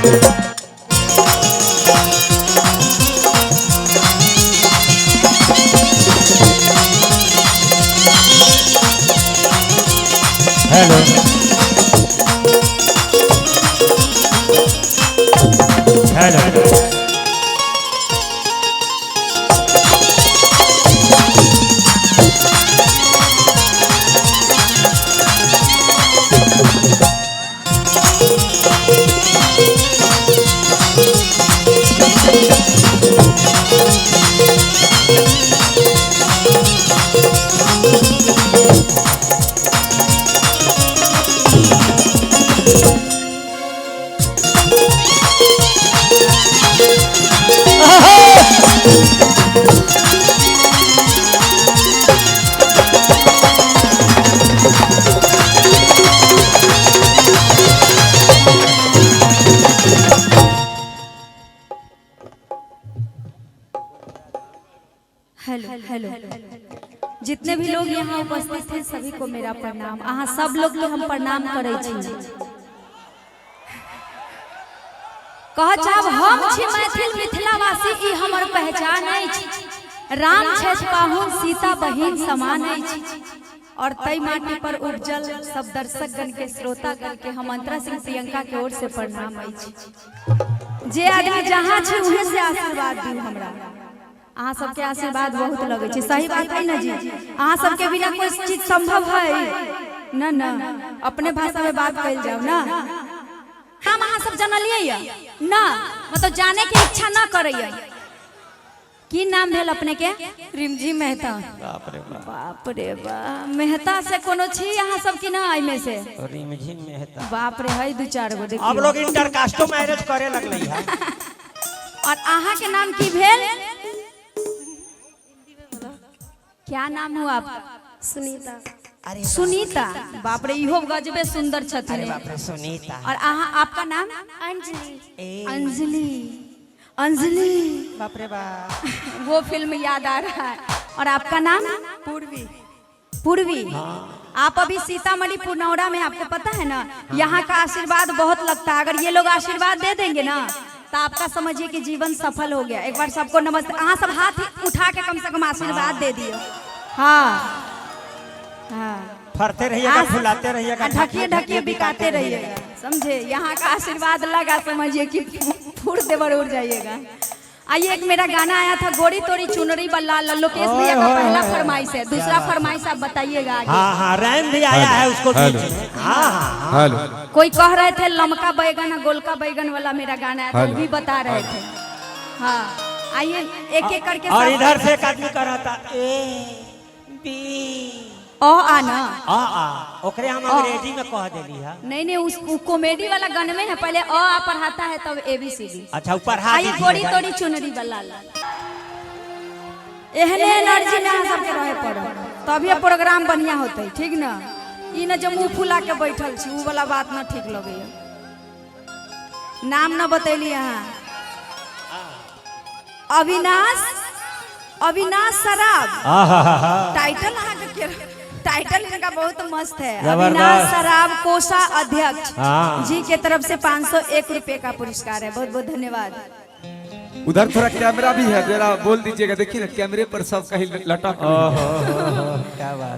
Hello hello. Hello hello, जितने भी लोग यहाँ उपस्थित हैं, सभी को मेरा प्रणाम। अहाँ सब लोग के हम प्रणाम करै छी। कह चाहब, हम छी मैथिल मिथिलावासी, ई हमर पहचान अछि। राम छथि पाहुन, सीता बहिन समान अछि और तई माटी पर उपजल सब दर्शकगण के, श्रोतागण के हम अंतरा सिंह प्रियंका के ओर से प्रणाम अछि। जे आदमी जहाँ छै, उहे से आशीर्वाद दियौ हमरा। अहाँ सबके आशीर्वाद बहुत लगै छै। सही बात है ना जी? अहाँ सबके बिना कोई चीज संभव है न। न अपने भाषा में बात कइल जाओ ना। हम अहाँ सब जानलियै या ना, मतलब जाने के इच्छा ना करैया। की नाम भेल अपने के? रिमझिम मेहता। बाप रे बाप! बाप रे बाप, मेहता से कोनो छी अहाँ सब की ना एहिमे से? रिमझिम मेहता। बाप रे, है दू चार गो। अब देखियौ। लोग इंटरकास्टो मैरिज करे लगलै है। और अहाँ के नाम की भेल? क्या नाम हुआ आपका? सुनीता। अरे! सुनीता। बाप रे, इहो गजबे सुंदर छथिन। अरे बाप रे, सुनीता! और अहाँ, आपका नाम? अंजलि। ए! अंजलि, अंजलि। बाप रे बाप! वो फिल्म याद आ रहा है। और आपका नाम? पूर्वी। पूर्वी। आप अभी सीतामढ़ी पुनौरा में, आपको पता है ना, यहाँ का आशीर्वाद बहुत लगता है। अगर ये लोग आशीर्वाद दे देंगे ना, तो आपका समझिए कि जीवन सफल हो गया। एक बार सबको नमस्ते। अहाँ सब हाथ उठा के कम से कम आशीर्वाद दे दियो। हाँ। फरते रहिएगा, फुलाते रहिएगा। ढकिए ढकिए बिकाते रहिएगा, समझे? यहाँ का आशीर्वाद लगा, समझिए कि फुर देवर उड़ जाइएगा। आइए, एक मेरा गाना आया था, गोरी तोरी चुनरी बल्ला, लोकेश भैया का पहला फरमाइश है। दूसरा फरमाइश आप बताइएगा आगे। हाँ, रैम भी आया है उसको हेलो। बीच में। हाँ। हेलो। कोई कह रहे थे लमका बैगन और गोलका बैगन वाला मेरा गाना है, तो वो हेलो। भी बता रहे थे। हाँ, आइए, एक एक करके और सब। इधर से एक आदमी कह रहा था ए बी। अ आ ना। आ आ, ओकरे हम अंग्रेजी में कह देली है। नहीं, उस उ कॉमेडी वाला गन में है। पहले अ आ पढ़ाता है, तब ए बी सी डी। अच्छा, ऊपर हाथ आइए। दीजिएगा। गोरी तोरी चुनरी बल्ला। एहने एनर्जी में अहाँ सबके रहे पड़त, तभिए प्रोग्राम बढ़िया होतै, ठीक न? ई न जे मुंह फुला के बैठल छी, उ वाला बात न ठीक लगैया। नाम न बतैली अहाँ। अविनाश, अविनाश शराब। आहा। टाइटल अहाँके के टाइटल इनका बहुत मस्त है। जबरदस्त। अविनाश शराब, कोषा अध्यक्ष जी के तरफ से 501 रुपए का पुरस्कार है। बहुत बहुत धन्यवाद। उधर थोड़ा कैमरा भी है, जरा बोल दीजिएगा। देखिए ना, कैमरे पर सब कहीं लटक रही है। ओहो, क्या बात!